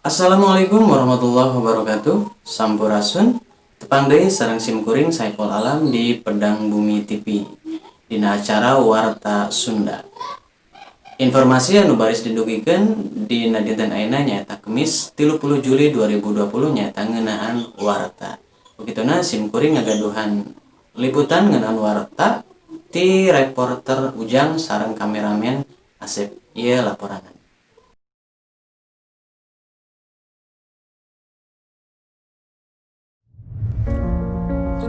Assalamualaikum warahmatullahi wabarakatuh. Sampurasun. Tepang deui sareng simkuring Saiful Alam di Pedang Bumi TV dina acara Warta Sunda. Informasi anu baris didugikeun dina dinten ayeuna nyaeta Kemis 30 Juli 2020 nyaeta ngeunaan warta. Begituna simkuring ngagaduhan liputan ngeunaan warta ti reporter Ujang sareng kameramen Asep. Ieu laporanna.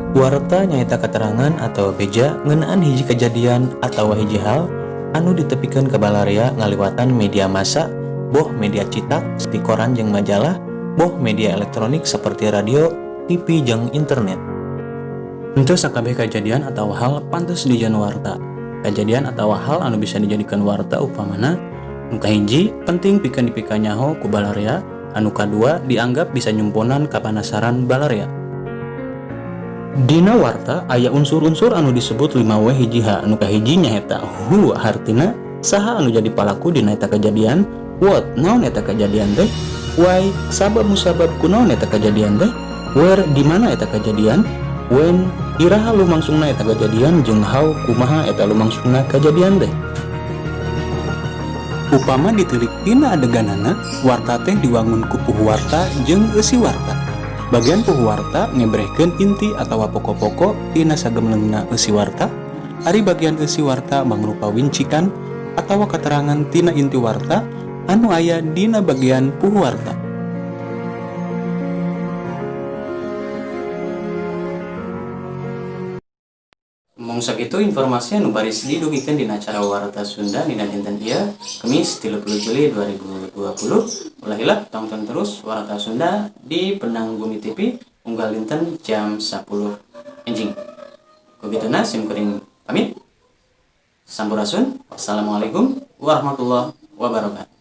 Warta nyaeta keterangan atau beja ngeunaan hiji kejadian atawa hiji hal anu ditepikeun ka balarea ngaliwatan media massa, boh media citak seperti koran jeung majalah, boh media elektronik seperti radio, TV jeung internet. Henteu sakabeh kajadian atawa hal pantes dijieun warta. Kajadian atawa hal anu bisa dijadikeun warta upamana: nu kahiji, penting pikeun dipikanyaho ku balarea; anu kadua, dianggap bisa nyumponan kapanasaran balarea. Dina warta aya unsur-unsur anu disebut 5W 1H. Anu kahiji nyaeta who, hartina saha anu jadi palaku dina eta kejadian; what, naon eta kejadian teh; why, sabab musabab kunaon eta kejadian teh; where, di mana eta kejadian; when, iraha lumangsungna eta kejadian; jeung how, kumaha eta lumangsungna kejadian teh. Upama ditilik tina adeganana, warta teh diwangun ku puhuwarta jeung eusi warta. Bagian puhuwarta ngebrehkeun inti atawa pokok-pokok tina sagemlengna eusi warta. Ari bagian eusi warta mangrupa wincikan atawa keterangan tina inti warta anu aya dina bagian puhuwarta. Mung sakitu informasi anu baris didugikeun dina acara Warta Sunda dina dinten ieu Kemis 30 Juli 2020. Ulah hilap tonton terus Warta Sunda di Penang Bumi TV unggal dinten jam 10 enjing. Ku kituna sim kuring pamit. Sampurasun. Wassalamualaikum warahmatullahi wabarakatuh.